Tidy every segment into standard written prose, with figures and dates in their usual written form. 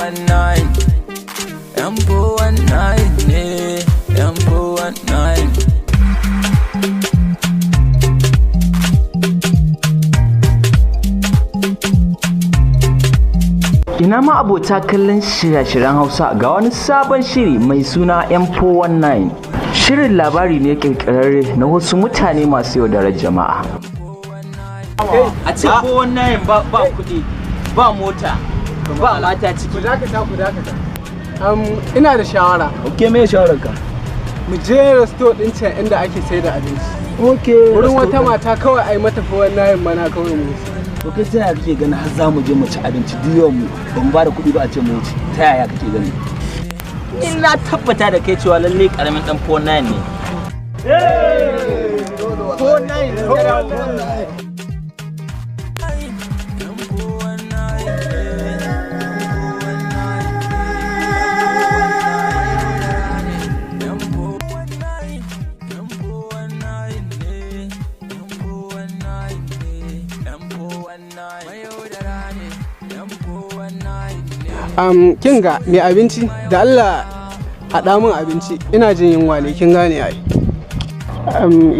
M419, M419 ne, M419. Ina ma abota kallon shirye-shiryen Hausa, ga wani sabon shiri mai suna M419. Shirin labari ne kirkirarre na wasu mutane masu yaudarar jama'a. A ce ko wannan ba ba kuɗi, ba mota, ba mata ciki. Ku dakata, ku dakata. Ina da shawara. Ok, me shawarar ka? Mu je resto din can inda ake sai da abinci. Ok. Wurin wata mata kawai ai mata fa wannan mana kawai mu wuce. Ok, ta yaya kake ganin har za mu je mu ci abinci, duk yawan mu ba mu bada kuɗi ba, a ce mu wuce? Ta yaya kake gani? Ni na tabbata da kai cewa lalle karamin dan 49 ne. 49. Kin ga mai abinci, da Allah haɗa min abinci, ina jin yunwa ne, kin gane ai.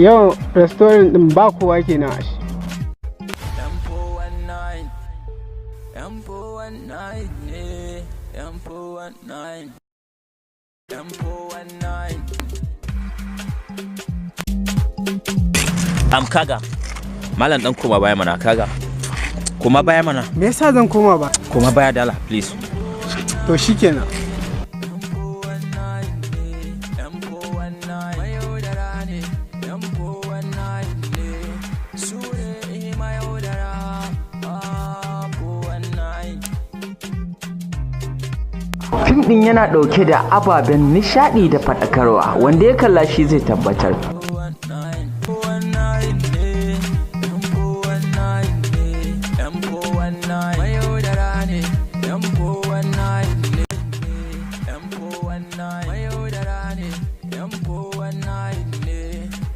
Yau restaurant din ba kowa kenan ashe. M419, M419 ne, M419, M419. Kaga malam, dan koma baya mana, kaga koma baya mana. Me yasa zan koma ba? Koma baya dala, please. To shikenan. M419 ne, M419, mayaudara ne, M419 ne, su ne mayaudara, ah, 419. Fim ɗin yana ɗauke da ababen nishaɗi da faɗakarwa, wanda ya kalla shi zai tabbatar. 419 ne, M419 ne, M419, mayaudara ne, M419 ne, M419, mayaudara ne, M419 ne,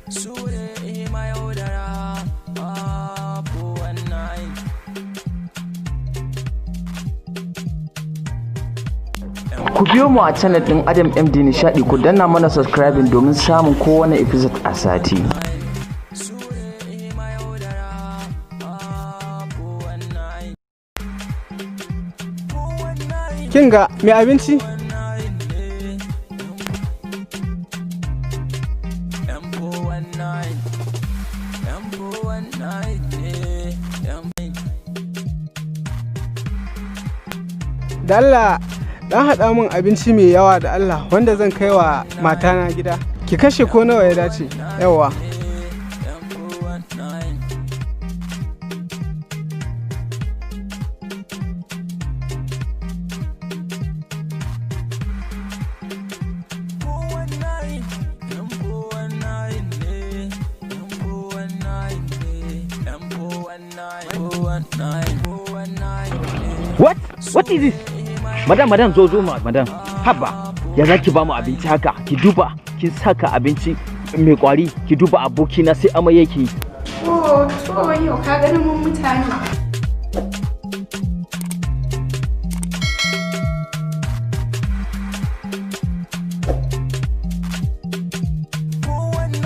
su ne mayaudara, ah, 419. Ku biyo mu a channel ɗin Adam MD Nishaɗi, ku danna mana subscribing domin samun kowane episode a sati. Su ne mayaudara, ah, 419. 419. Kin ga mai abinci? M419, M419 ne, M Da Allah dan haɗa min abinci mai yawa da Allah, wanda zan kai wa matana gida. Ki kashe ko nawa ya dace. Yawwa. M419. M419 ne, M419 ne, M419, 419, 419 ne. What? What is this? Madam, madam, zo, zo ma, madam. Haba, ya za ki ba mu abinci haka? Ki duba, kin saka abinci mai kwari, ki duba abokina sai amai yake yi. Oh, to yau ka ganin mun mutane.